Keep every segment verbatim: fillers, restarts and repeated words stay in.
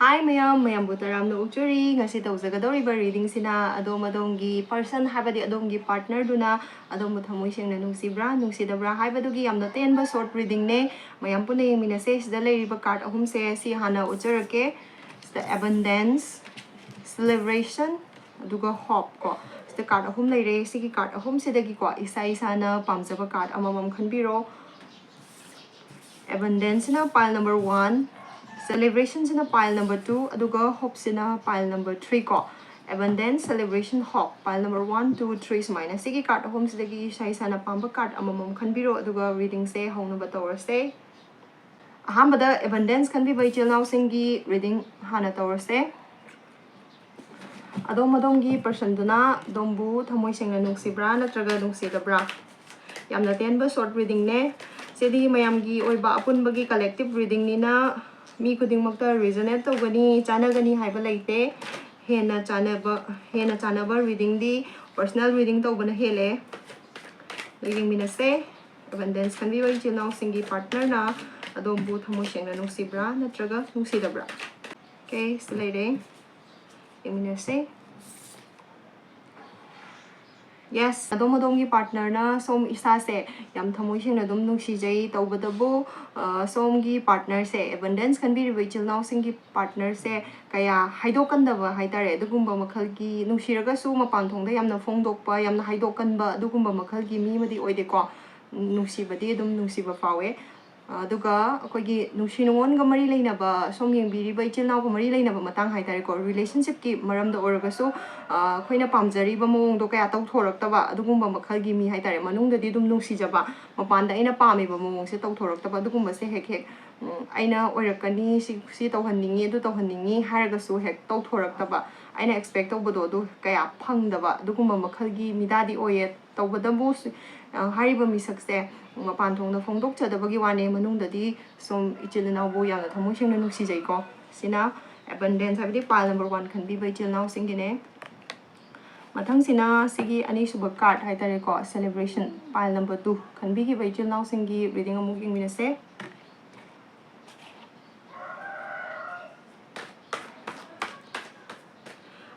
Hi ꯃꯌꯥꯝ, ꯃꯌꯥꯝꯕꯨ ꯇꯔꯥꯝꯅ ꯑꯣꯛꯆꯔꯤ꯫ ꯉꯁꯤ ꯇꯧꯖꯒꯗꯧꯔꯤꯕ readingꯁꯤꯅ ꯑꯗꯣꯝ ꯑꯗꯣꯝꯒꯤ person, ꯍꯥꯏꯕꯗꯤ ꯑꯗꯣꯝꯒꯤ partnerꯗꯨꯅ ꯑꯗꯣꯝꯕꯨ ꯊꯃꯣꯏ ꯁꯦꯡꯅ ꯅꯨꯡꯁꯤꯕ꯭ꯔꯥ, ꯅꯨꯡꯁꯤꯗꯕ꯭ꯔꯥ ꯍꯥꯏꯕꯗꯨꯒꯤ ꯌꯥꯝꯅ ꯇꯦꯟꯕ short readingꯅꯦ꯫ ꯃꯌꯥꯝ ꯄꯨꯟꯅ ꯌꯦꯡꯃꯤꯟꯅꯁꯦ꯫ ꯁꯤꯗ ꯂꯩꯔꯤꯕ card ꯑꯍꯨꯝꯁꯦ ꯁꯤ ꯍꯥꯟꯅ ꯎꯠꯆꯔꯛꯀꯦ꯫ ꯁꯤꯗ abundance, celebration, ꯑꯗꯨꯒ hope ꯀꯣ꯫ ꯁꯤꯗ card ꯑꯍꯨꯝ ꯂꯩꯔꯦ꯫ ꯁꯤꯒꯤ card ꯑꯍꯨꯝꯁꯤꯗꯒꯤꯀꯣ ꯏꯁꯥ ꯏꯁꯥꯅ ꯄꯥꯝꯖꯕ card ꯑꯃꯃꯝ ꯈꯟꯕꯤꯔꯣ꯫ Abundanceꯁꯤꯅ pile number one, celebrationꯁꯤꯅ pile number two, ꯑꯗꯨꯒ hopeꯁꯤꯅ pile number three ꯀꯣ꯫ Abundance, celebration, hope, pile number one, two, three ꯁꯨꯃꯥꯏꯅ꯫ ꯁꯤꯒꯤ card ꯑꯍꯨꯝꯁꯤꯗꯒꯤ ꯏꯁꯥ ꯏꯁꯥꯅ ꯄꯥꯝꯕ card ꯑꯃꯃꯝ ꯈꯟꯕꯤꯔꯣ, ꯑꯗꯨꯒ readingꯁꯦ ꯍꯧꯅꯕ ꯇꯧꯔꯁꯦ꯫ ꯑꯍꯥꯟꯕꯗ abundance ꯈꯟꯕꯤꯕ ꯏꯆꯤꯜ ꯏꯅꯥꯎꯁꯤꯡꯒꯤ reading ꯍꯥꯟꯅ ꯇꯧꯔꯁꯦ꯫ ꯑꯗꯣꯝ ꯑꯗꯣꯝꯒꯤ personꯗꯨꯅ ꯑꯗꯣꯝꯕꯨ ꯊꯃꯣꯏ ꯁꯦꯡꯅ ꯅꯨꯡꯁꯤꯕ꯭ꯔꯥ ꯅꯠꯇ꯭ꯔꯒ ꯅꯨꯡꯁꯤꯗꯕ꯭ꯔꯥ? ꯌꯥꯝꯅ ꯇꯦꯟꯕ short readingꯅꯦ꯫ ꯁꯤꯗꯤ ꯃꯌꯥꯝꯒꯤ ꯑꯣꯏꯕ ꯑꯄꯨꯟꯕꯒꯤ collective readingꯅꯤꯅ ꯃꯤ ꯈꯨꯗꯤꯡꯃꯛꯇ resonate ꯇꯧꯒꯅꯤ, ꯆꯥꯟꯅꯒꯅꯤ ꯍꯥꯏꯕ ꯂꯩꯇꯦ꯫ ꯍꯦꯟꯅ ꯆꯥꯟꯅꯕ, ꯍꯦꯟꯅ ꯆꯥꯟꯅꯕ readingꯗꯤ personal reading ꯇꯧꯕꯅ ꯍꯦꯜꯂꯦ꯫ ꯑꯗꯣ ꯌꯦꯡꯃꯤꯟꯅꯁꯦ꯫ Abundance ꯈꯟꯕꯤꯕ ꯏꯆꯤꯜ ꯏꯅꯥꯎꯁꯤꯡꯒꯤ partnerꯅ ꯑꯗꯣꯝꯕꯨ ꯊꯃꯣꯏ ꯁꯦꯡꯅ ꯅꯨꯡꯁꯤꯕ꯭ꯔꯥ ꯅꯠꯇ꯭ꯔꯒ ꯅꯨꯡꯁꯤꯗꯕ꯭ꯔꯥ? Okay, ꯁꯤ ꯂꯩꯔꯦ꯫ ꯌꯦꯡꯃꯤꯟꯅꯁꯦ꯫ Yes, ꯑꯗꯣꯝ ꯑꯗꯣꯝꯒꯤ partnerꯅ ꯁꯣꯝ ꯏꯁꯥꯁꯦ ꯌꯥꯝ ꯊꯃꯣꯏ ꯁꯦꯡꯅ ꯑꯗꯨꯝ ꯅꯨꯡꯁꯤꯖꯩ꯫ ꯇꯧꯕꯇꯕꯨ, ꯑ, ꯁꯣꯝꯒꯤ partnerꯁꯦ, abundance ꯈꯟꯕꯤꯔꯤꯕ ꯏꯆꯤꯜ ꯏꯅꯥꯎꯁꯤꯡꯒꯤ partnerꯁꯦ ꯀꯌꯥ ꯍꯥꯏꯗꯣꯛꯀꯟꯗꯕ ꯍꯥꯏꯇꯥꯔꯦ, ꯑꯗꯨꯒꯨꯝꯕ ꯃꯈꯜꯒꯤ, ꯅꯨꯡꯁꯤꯔꯒꯁꯨ ꯃꯄꯥꯟ ꯊꯣꯡꯗ ꯌꯥꯝꯅ ꯐꯣꯡꯗꯣꯛꯄ, ꯌꯥꯝꯅ ꯍꯥꯏꯗꯣꯛꯀꯟꯕ ꯑꯗꯨꯒꯨꯝꯕ ꯃꯈꯜꯒꯤ ꯃꯤ ꯑꯃꯗꯤ ꯑꯣꯏꯗꯦꯀꯣ꯫ ꯅꯨꯡꯁꯤꯕꯗꯤ ꯑꯗꯨꯝ ꯅꯨꯡꯁꯤꯕ ꯐꯥꯎꯋꯦ꯫ ꯑꯗꯨꯒ ꯑꯩꯈꯣꯏꯒꯤ ꯅꯨꯡꯁꯤ ꯅꯨꯡꯉꯣꯟꯒ ꯃꯔꯤ ꯂꯩꯅꯕ, ꯁꯣꯝ ꯌꯦꯡꯕꯤꯔꯤꯕ ꯏꯆꯤꯜ ꯏꯅꯥꯎꯒ ꯃꯔꯤ ꯂꯩꯅꯕ ꯃꯇꯥꯡ ꯍꯥꯏꯇꯥꯔꯦꯀꯣ, relationshipꯀꯤ ꯃꯔꯝꯗ ꯑꯣꯏꯔꯒꯁꯨ, ꯑ, ꯑꯩꯈꯣꯏꯅ ꯄꯥꯝꯖꯔꯤꯕ ꯃꯑꯣꯡꯗꯣ ꯀꯌꯥ ꯇꯧꯊꯣꯔꯛꯇꯕ ꯑꯗꯨꯒꯨꯝꯕ ꯃꯈꯜꯒꯤ ꯃꯤ ꯍꯥꯏꯇꯥꯔꯦ꯫ ꯃꯅꯨꯡꯗꯗꯤ ꯑꯗꯨꯝ ꯅꯨꯡꯁꯤꯖꯕ, ꯃꯄꯥꯟꯗ ꯑꯩꯅ ꯄꯥꯝꯃꯤꯕ ꯃꯑꯣꯡꯁꯦ ꯇꯧꯊꯣꯔꯛꯇꯕ ꯑꯗꯨꯒꯨꯝꯕꯁꯦ ꯍꯦꯛ ꯍꯦꯛ, ꯎꯝ, ꯑꯩꯅ ꯑꯣꯏꯔꯛꯀꯅꯤ, ꯁꯤ, ꯁꯤ ꯇꯧꯍꯟꯅꯤꯡꯉꯤ, ꯑꯗꯨ ꯇꯧꯍꯟꯅꯤꯡꯉꯤ ꯍꯥꯏꯔꯒꯁꯨ ꯍꯦꯛ ꯇꯧꯊꯣꯔꯛꯇꯕ, ꯑꯩꯅ expect ꯇꯧꯕꯗꯣ ꯑꯗꯨ ꯀꯌꯥ ꯐꯪꯗꯕ ꯑꯗꯨꯒꯨꯝꯕ ꯃꯈꯜꯒꯤ ꯃꯤꯗꯥꯗꯤ ꯑꯣꯏꯌꯦ꯫ ꯇꯧꯕꯇꯕꯨ ꯁꯤ-, ꯑ, ꯍꯥꯏꯔꯤꯕ ꯃꯤꯁꯛꯁꯦ ꯃꯄꯥꯟ ꯊꯣꯡꯗ ꯐꯣꯡꯗꯣꯛꯆꯗꯕꯒꯤ ꯋꯥꯅꯦ, ꯃꯅꯨꯡꯗꯗꯤ ꯁꯨꯝ ꯏꯆꯤꯜ ꯏꯅꯥꯎꯕꯨ ꯌꯥꯝꯅ ꯊꯃꯣꯏ ꯁꯦꯡꯅ ꯅꯨꯡꯁꯤꯖꯩꯀꯣ꯫ ꯁꯤꯅ abundance, ꯍꯥꯏꯕꯗꯤ pile number one ꯈꯟꯕꯤꯕ ꯏꯆꯤꯜ ꯏꯅꯥꯎꯁꯤꯡꯒꯤꯅꯦ꯫ ꯃꯊꯪꯁꯤꯅ ꯁꯤꯒꯤ ꯑꯅꯤꯁꯨꯕ card ꯍꯥꯏꯇꯥꯔꯦꯀꯣ, celebration, pile number two ꯈꯟꯕꯤꯈꯤꯕ ꯏꯆꯤꯜ ꯏꯅꯥꯎꯁꯤꯡꯒꯤ reading ꯑꯃꯨꯛ ꯌꯦꯡꯃꯤꯟꯅꯁꯦ꯫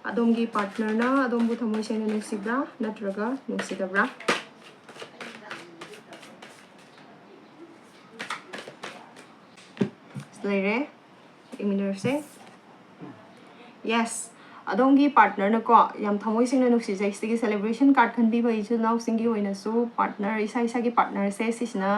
ꯑꯗꯣꯝꯒꯤ ꯄꯥꯔꯠꯅꯔꯅ ꯑꯗꯣꯝꯕꯨ ꯊꯃꯣꯏ ꯁꯦꯡꯅ ꯅꯨꯡꯁꯤꯕ꯭ꯔꯥ ꯅꯠꯇ꯭ꯔꯒ ꯅꯨꯡꯁꯤꯗꯕ꯭ꯔꯥ? ꯂꯩꯔꯦ, ꯌꯦꯡꯃꯤꯟꯅꯔꯁꯦ꯫ ꯌꯦꯁ, ꯑꯗꯣꯝꯒꯤ ꯄꯥꯔꯠꯅꯔꯅꯀꯣ ꯌꯥꯝ ꯊꯃꯣꯏ ꯁꯦꯡꯅ ꯅꯨꯡꯁꯤꯖꯩ꯫ ꯁꯤꯒꯤ ꯁꯦꯂꯦꯕ꯭ꯔꯦꯁꯟ ꯀꯥꯔꯠ ꯈꯟꯕꯤꯕ ꯏꯆꯤꯜ ꯏꯅꯥꯎꯁꯤꯡꯒꯤ ꯑꯣꯏꯅꯁꯨ ꯄꯥꯔꯠꯅꯔ, ꯏꯁꯥ ꯏꯁꯥꯒꯤ ꯄꯥꯔꯠꯅꯔꯁꯦ ꯁꯤꯁꯤꯅ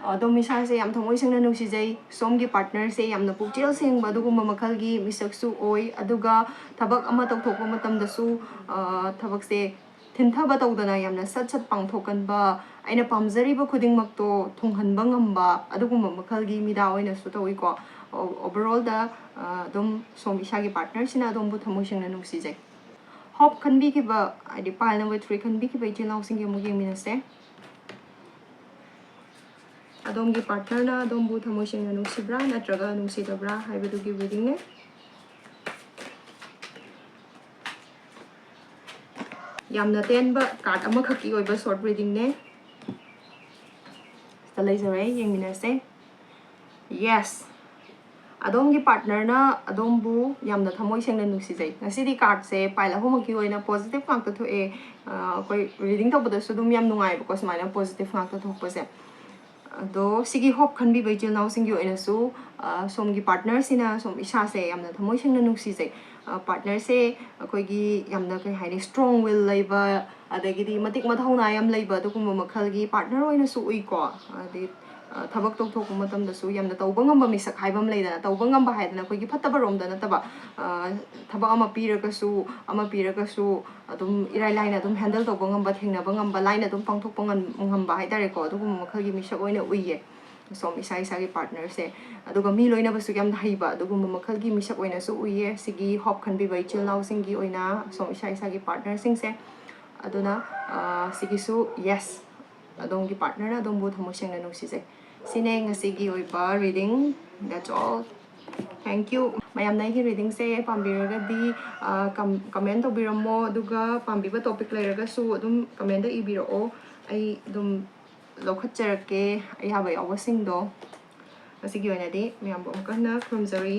ꯑꯗꯣꯝ ꯏꯁꯥꯁꯦ ꯌꯥꯝ ꯊꯃꯣꯏ ꯁꯦꯡꯅ ꯅꯨꯡꯁꯤꯖꯩ꯫ ꯁꯣꯝꯒꯤ ꯄꯥꯔꯠꯅꯔꯁꯦ ꯌꯥꯝꯅ ꯄꯨꯛꯆꯦꯜ ꯁꯦꯡꯕ ꯑꯗꯨꯒꯨꯝꯕ ꯃꯈꯜꯒꯤ ꯃꯤꯁꯛꯁꯨ ꯑꯣꯏ꯫ ꯑꯗꯨꯒ ꯊꯕꯛ ꯑꯃ ꯇꯧꯊꯣꯛꯄ ꯃꯇꯝꯗꯁꯨ, ꯑ, ꯊꯕꯛꯁꯦ ꯊꯤꯟꯊꯕ ꯇꯧꯗꯅ ꯌꯥꯝꯅ ꯁꯠ ꯁꯠ ꯄꯥꯡꯊꯣꯛꯀꯟꯕ, ꯑꯩꯅ ꯄꯥꯝꯖꯔꯤꯕ ꯈꯨꯗꯤꯡꯃꯛꯇꯣ ꯊꯨꯡꯍꯟꯕ ꯉꯝꯕ ꯑꯗꯨꯒꯨꯝꯕ ꯃꯈꯜꯒꯤ ꯃꯤꯗꯥ ꯑꯣꯏꯅꯁꯨ ꯇꯧꯏꯀꯣ꯫ ꯑꯣ-, ꯑꯣꯚꯔꯑꯣꯜꯗ, ꯑ, ꯑꯗꯨꯝ ꯁꯣꯝ ꯏꯁꯥꯒꯤ ꯄꯥꯔꯠꯅꯔꯁꯤꯅ ꯑꯗꯣꯝꯕꯨ ꯊꯃꯣꯏ ꯁꯦꯡꯅ ꯅꯨꯡꯁꯤꯖꯩ꯫ ꯍꯣꯞ ꯈꯟꯕꯤꯈꯤꯕ, ꯍꯥꯏꯗꯤ ꯄꯥꯏꯜ ꯅꯝꯕꯔ ꯊ꯭ꯔꯤ ꯈꯟꯕꯤꯈꯤꯕ ꯏꯆꯤꯜ ꯏꯅꯥꯎꯁꯤꯡꯒꯤ ꯑꯃꯨꯛ ꯌꯦꯡꯃꯤꯟꯅꯁꯦ꯫ ꯑꯗꯣꯝꯒꯤ ꯄꯥꯔꯠꯅꯔꯅ ꯑꯗꯣꯝꯕꯨ ꯊꯃꯣꯏ ꯁꯦꯡꯅ ꯅꯨꯡꯁꯤꯕ꯭ꯔꯥ ꯅꯠꯇ꯭ꯔꯒ ꯅꯨꯡꯁꯤꯗꯕ꯭ꯔꯥ ꯍꯥꯏꯕꯗꯨꯒꯤ ꯔꯤꯗꯤꯡꯅꯦ꯫ ꯌꯥꯝꯅ ꯇꯦꯟꯕ ꯀꯥꯔꯠ ꯑꯃꯈꯛꯀꯤ ꯑꯣꯏꯕ ꯁꯣꯔꯠ ꯔꯤꯗꯤꯡꯅꯦ꯫ ꯁꯤꯗ ꯂꯩꯖꯔꯦ, ꯌꯦꯡꯃꯤꯟꯅꯁꯦ꯫ ꯌꯦꯁ, ꯑꯗꯣꯝꯒꯤ ꯄꯥꯔꯠꯅꯔꯅ ꯑꯗꯣꯝꯕꯨ ꯌꯥꯝꯅ ꯊꯃꯣꯏ ꯁꯦꯡꯅ ꯅꯨꯡꯁꯤꯖꯩ꯫ ꯉꯁꯤꯗꯤ ꯀꯥꯔꯠꯁꯦ ꯄꯥꯏꯜ ꯑꯍꯨꯝꯃꯛꯀꯤ ꯑꯣꯏꯅ ꯄꯣꯖꯤꯇꯤꯚ ꯉꯥꯛꯇ ꯊꯣꯛꯑꯦ꯫ ꯑ, ꯑꯩꯈꯣꯏ ꯔꯤꯗꯤꯡ ꯇꯧꯕꯗꯁꯨ ꯑꯗꯨꯝ ꯌꯥꯝ ꯅꯨꯡꯉꯥꯏꯕꯀꯣ ꯁꯨꯃꯥꯏꯅ ꯄꯣꯖꯤꯇꯤꯚ ꯉꯥꯛꯇ ꯊꯣꯛꯄꯁꯦ꯫ ꯑꯗꯣ ꯁꯤꯒꯤ ꯍꯣꯞ ꯈꯟꯕꯤꯕ ꯏꯆꯤꯜ ꯏꯅꯥꯎꯁꯤꯡꯒꯤ ꯑꯣꯏꯅꯁꯨ, ꯑ, ꯁꯣꯝꯒꯤ ꯄꯥꯔꯠꯅꯔꯁꯤꯅ ꯁꯣꯝ ꯏꯁꯥꯁꯦ ꯌꯥꯝꯅ ꯊꯃꯣꯏ ꯁꯦꯡꯅ ꯅꯨꯡꯁꯤꯖꯩ꯫ ꯑ, ꯄꯥꯔꯠꯅꯔꯁꯦ ꯑꯩꯈꯣꯏꯒꯤ ꯌꯥꯝꯅ, ꯀꯩ ꯍꯥꯏꯅꯤ, ꯁ꯭ꯇꯔꯣꯡ ꯋꯤꯜ ꯂꯩꯕ, ꯑꯗꯒꯤꯗꯤ ꯃꯇꯤꯛ ꯃꯊꯧꯅꯥ ꯌꯥꯝ ꯂꯩꯕ ꯑꯗꯨꯒꯨꯝꯕ ꯃꯈꯜꯒꯤ ꯄꯥꯔꯠꯅꯔ ꯑꯣꯏꯅꯁꯨ ꯎꯏꯀꯣ꯫ ꯍꯥꯏꯗꯤ, ꯑ, ꯊꯕꯛ ꯇꯧꯊꯣꯛꯄ ꯃꯇꯝꯗꯁꯨ ꯌꯥꯝꯅ ꯇꯧꯕ ꯉꯝꯕ ꯃꯤꯁꯛ ꯍꯥꯏꯕ ꯑꯃ ꯂꯩꯗꯅ, ꯇꯧꯕ ꯉꯝꯕ ꯍꯥꯏꯗꯅ ꯑꯩꯈꯣꯏꯒꯤ ꯐꯠꯇꯕ ꯔꯣꯝꯗ ꯅꯠꯇꯕ, ꯑ, ꯊꯕꯛ ꯑꯃ ꯄꯤꯔꯒꯁꯨ, ꯑꯃ ꯄꯤꯔꯒꯁꯨ ꯑꯗꯨꯝ ꯏꯔꯥꯏ ꯂꯥꯏꯅ ꯑꯗꯨꯝ ꯍꯦꯟꯗꯜ ꯇꯧꯕ ꯉꯝꯕ, ꯊꯦꯡꯅꯕ ꯉꯝꯕ, ꯂꯥꯏꯅ ꯑꯗꯨꯝ ꯄꯥꯡꯊꯣꯛꯄ ꯉꯝ-, ꯉꯝꯕ ꯍꯥꯏꯇꯥꯔꯦꯀꯣ, ꯑꯗꯨꯒꯨꯝꯕ ꯃꯈꯜꯒꯤ ꯃꯤꯁꯛ ꯑꯣꯏꯅ ꯎꯏꯌꯦ꯫ ꯁꯣꯝ ꯏꯁꯥ ꯏꯁꯥꯒꯤ ꯄꯥꯔꯠꯅꯔꯁꯦ, ꯑꯗꯨꯒ ꯃꯤ ꯂꯣꯏꯅꯕꯁꯨ ꯌꯥꯝꯅ ꯍꯩꯕ ꯑꯗꯨꯒꯨꯝꯕ ꯃꯈꯜꯒꯤ ꯃꯤꯁꯛ ꯑꯣꯏꯅꯁꯨ ꯎꯏꯌꯦ꯫ ꯁꯤꯒꯤ ꯍꯣꯞ ꯈꯟꯕꯤꯕ ꯏꯆꯤꯜ ꯏꯅꯥꯎꯁꯤꯡꯒꯤ ꯑꯣꯏꯅ ꯁꯣꯝ ꯏꯁꯥ ꯏꯁꯥꯒꯤ ꯄꯥꯔꯠꯅꯔꯁꯤꯡꯁꯦ꯫ ꯑꯗꯨꯅ, ꯑ, ꯁꯤꯒꯤꯁꯨ ꯌꯦꯁ, ꯑꯗꯣꯝꯒꯤ ꯄꯥꯔꯠꯅꯔꯅ ꯑꯗꯣꯝꯕꯨ ꯊꯃꯣꯏ ꯁꯦꯡꯅ ꯅꯨꯡꯁꯤꯖꯩ꯫ ꯁꯤꯅꯦ ꯉꯁꯤꯒꯤ ꯑꯣꯏꯕ reading. That's all. Thank you. ꯃꯌꯥꯝꯅ ꯑꯩꯒꯤ ꯔꯤꯗꯤꯡꯁꯦ ꯄꯥꯝꯕꯤꯔꯒꯗꯤ, ꯑ, ꯀꯝ-, ꯀꯃꯦꯟ ꯇꯧꯕꯤꯔꯝꯃꯣ, ꯑꯗꯨꯒ ꯄꯥꯝꯕꯤꯕ ꯇꯣꯄꯤꯛ ꯂꯩꯔꯒꯁꯨ ꯑꯗꯨꯝ ꯀꯃꯦꯟꯗ ꯏꯕꯤꯔꯛꯑꯣ꯫ ꯑꯩ ꯑꯗꯨꯝ ꯂꯧꯈꯠꯆꯔꯛꯀꯦ ꯑꯌꯥꯕ ꯌꯥꯎꯕꯁꯤꯡꯗꯣ꯫ ꯉꯁꯤꯒꯤ ꯑꯣꯏꯅꯗꯤ ꯃꯌꯥꯝꯕꯨ ꯑꯃꯨꯛꯀ ꯍꯟꯅ ꯈꯨꯔꯨꯝꯖꯔꯤ꯫